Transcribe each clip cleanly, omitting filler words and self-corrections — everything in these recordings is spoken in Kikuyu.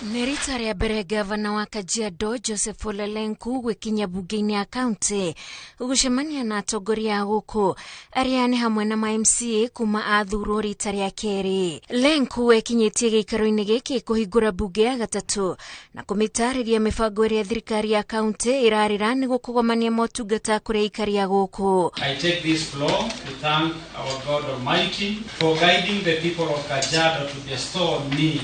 Nĩ rita rĩa mbere gavana wa Kajiado Joseph Ole Lenku gwĩkinyia bunge-inĩ ya kaunti gũcemania na atongoria a gũkũ arĩa nĩ hamwe na ma MCA kuma athurwo rita rĩa kerĩ. Lenku ekinyĩtie gĩikaro-inĩ gĩkĩ kũhingũra bunge ya gatatũ na kũmĩtarĩria mĩbango ĩrĩa thirikari ya kaunti ĩrarĩra nĩguo kũgomania motungata kũrĩ aikari a gũkũ. I take this floor to thank our God Almighty for guiding the people of Kajiado to bestow on me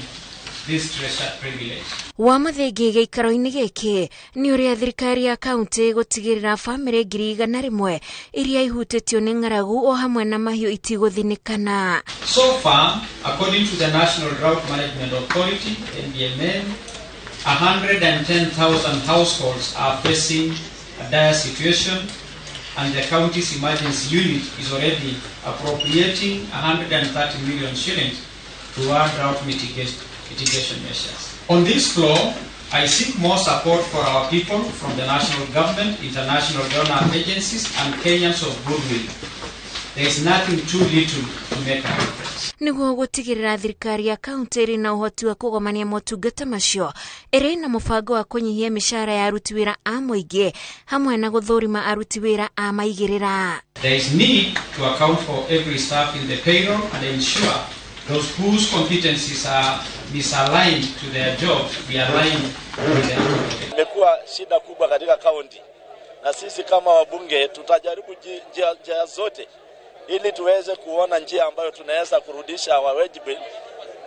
this treasured privilege. Wa mũthingi gĩikaro-inĩ gĩkĩ nĩ ũrĩa thirikari ya kaunti gũtigĩrĩra bamĩrĩ 100,000 iria ihutĩtio nĩ ng'aragu o hamwe na mahiũ itigũthinĩkana. So far, according to the National Drought Management Authority, NDMA, 110,000 households are facing a dire situation, and the county's emergency unit is already appropriating 130 million shillings toward drought mitigation measures. On this floor, I seek more support for our people from the national government, international donor agencies, and Kenyans of goodwill. There is nothing too little to make a difference. Nĩguo gũtigĩrĩra thirikari ya kaunti ĩrĩ na ũhoti wa kũgomania motungata macio, ĩrĩ na mũbango wa kũnyihia mĩcara ya aruti wĩra a mũingĩ hamwe na gũthũrima aruti wĩra a maigĩrĩra. There is need to account for every staff in the payroll and ensure those whose competencies are misaligned to their jobs be aligned with their competencies. Imekuwa shida kubwa katika kaunti, na sisi kama wabunge tutajaribu njia zote ili tuweze kuona njia ambayo tunaweza kurudisha our wage bill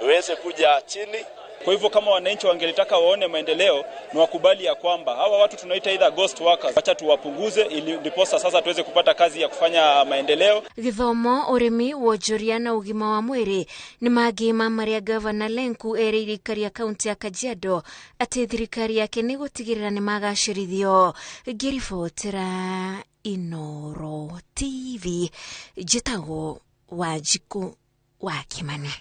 iweze kuja chini. Kwa hivyo kama wananchi wangelitaka waone maendeleo, ni wakubali ya kwamba hawa watu tunaita either ghost workers, acha tuwapunguze ili ndiposa sasa tuweze kupata kazi ya kufanya maendeleo. Gĩthomo, ũrĩmi, wonjoria na ũgima wa mwĩrĩ nĩ mangĩ ma marĩa gavana Lenku erĩire aikari a kaunti ya Kajiado atĩ thirikari yake nĩ gũtigĩrĩra nĩ magacĩrithio. Ngĩribotera Inoro TV, njĩtagwo Wanjikũ wa Kimani.